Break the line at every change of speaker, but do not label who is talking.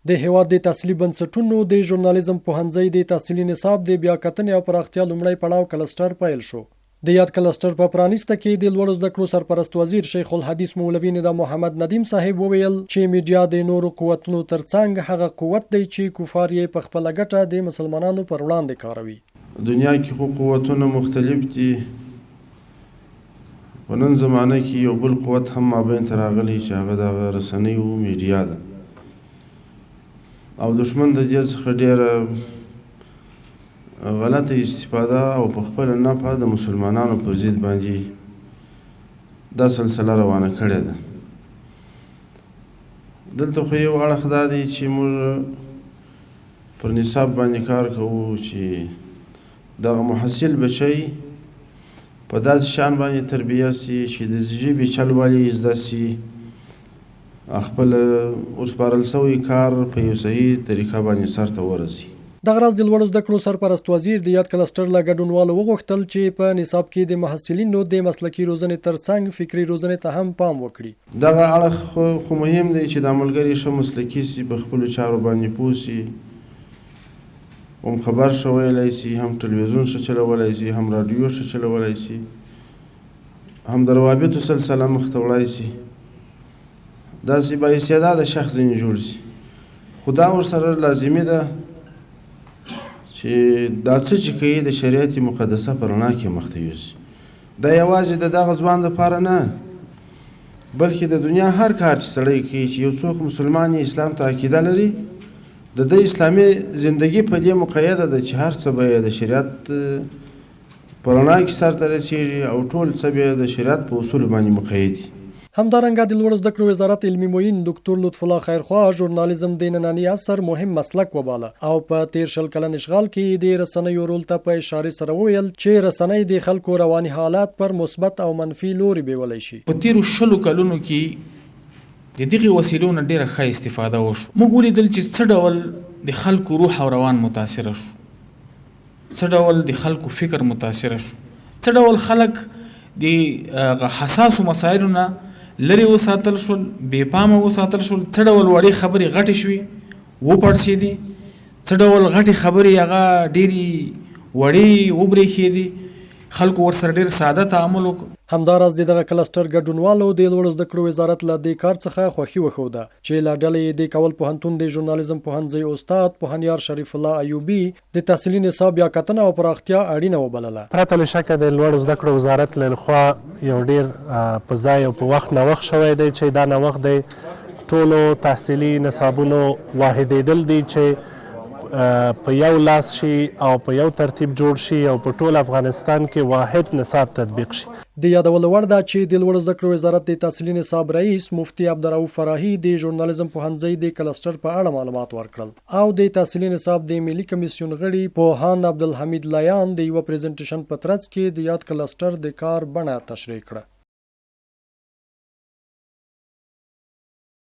د هېواد د تحصیلي بنسټونو د ژورنالیزم پوهنځۍ د تحصیلي نصاب د بیا کتنې او پراختیا لومړی پړاو کلسټر پیل شو. د یاد کلسټر په پرانیسته کې د لوړو زده کړو سرپرست وزیر شیخ الحدیث مولوي ندا محمد ندیم صاحب وویل چې میډیا د نورو قوتونو ترڅنګ هغه قوت دی چې کفار یې په خپله ګټه د مسلمانانو پر وړاندې کاروي.
دنیا کې خو قوتونه مختلف دي په نن زمانه کې یو بل قوت هم مابین ته راغلی چې هغه دغه رسنیو میډیا ده او دښمن د دې څخه ډیره غلطه استفاده او په خپله نفع د مسلمانانو پر ضد باندې دا سلسله روانه کړې ده. دلته خو یو اړخ دا دی چې موږ پر نصاب باندې کار کوو چې دغه محصل بچی په داسې شان باندې تربیه سي چې د ژبې چل ولې زده سي، خپل ورسپارل شوی کار په یو صحیح طریقه باندې سرته ورسوي.
دغه راز د لوړو زده کړو سرپرست وزیر د یاد کلسټر له ګډونوالو وغوښتل چې په نصاب کې د محصلینو د مسلکي روزنې ترڅنګ فکري روزنې ته هم پام وکړي.
دغه اړخ خو مهم دی چې دا ملګري ښه مسلکي شي، په خپلو چارو باندې پوه شي، هم خبر ښه ویلای شي، هم ټلویزیون ښه چلولای شي، هم راډیو ښه چلولای شي، هم د روابطو سلسله مخته وړای شي، داسې با استعداده شخص ځینې جوړ شي. خو دا ورسره لازمي ده چې دا څه چې کوي د شریعت مقدسه په رڼا کې مخته یوسي. دا یوازې د دغه ځوان دپاره نه، بلکې د دنیا هر کار چې سړی کوي، چې یو څوک مسلمان یې اسلام ته عقیده لري، د ده اسلامي زندګي په دې مقیده ده چې هر څه به یې د شریعت په رڼا کې سرته رسېږي او ټول څه به د شریعت په اصولو باندې مقید دي.
همدارنګه د لوړو زده کړو وزارت علمي معین دوکتور لطف الله خیرخواه ژورنالیزم د ننني عصر مهم مسلک وباله او په تېر 20 کلن اشغال کې یې د رسنیو رول ته په اشارې سره وویل چې رسنۍ د خلکو رواني حالت پر مثبت او منفي لوري بیولی شي.
په تېرو 20 کلونو کې د دغې وسیلو نه ډېره ښه استفاده وشوه. موږ ولیدل چې څه ډول د خلکو روح او روان متاثره شو. څه ډول د خلکو فکر متاثر شو، څه ډول خلک د هغه حساسو مسایلو نه لرې وساتل شول، بې پامه وساتل شول، څه ډول وړې خبرې غټې شوې وپړسېدې، څه ډول غټې خبرې هغه ډېرې وړې وبرېښېدې، خلکو ورسره ډېر ساده تعامل وکړ.
همداراز د دغه کلسټر ګډونوالو د لوړو زده کړو وزارت له دې کار څخه خوښي وښوده چې له ډلې یې د کول پوهنتون د ژورنالیزم پوهنځۍ استاد پوهنیار شریف الله ایوبي د تحصیلي نصاب بیا کتنه او پراختیا اړینه وبلله.
پرته له شکه د لوړو زده کړو وزارت له خوا یو ډېر په ځای او په وخت نوښت شوی دی چې دا نوښت د ټولو تحصیلي نصابونو واحدېدل دي چې په یو لاس شي او په یو ترتیب جوړ شي او په ټول افغانستان کې واحد نصاب تطبیق شي.
د یادولو وړ ده چې د لوړو زده کړو وزارت د تحصیلي نصاب رئیس مفتي عبدالرؤف فراهي د ژورنالیزم پوهنځۍ د کلسټر په اړه معلومات ورکړل او د تحصیلي نصاب د ملي کمیسیون غړي پوهاند عبدالحمید لیان د یوه پریزنټیشن په ترڅ کې د یاد کلسټر د کار بڼه تشریح کړه.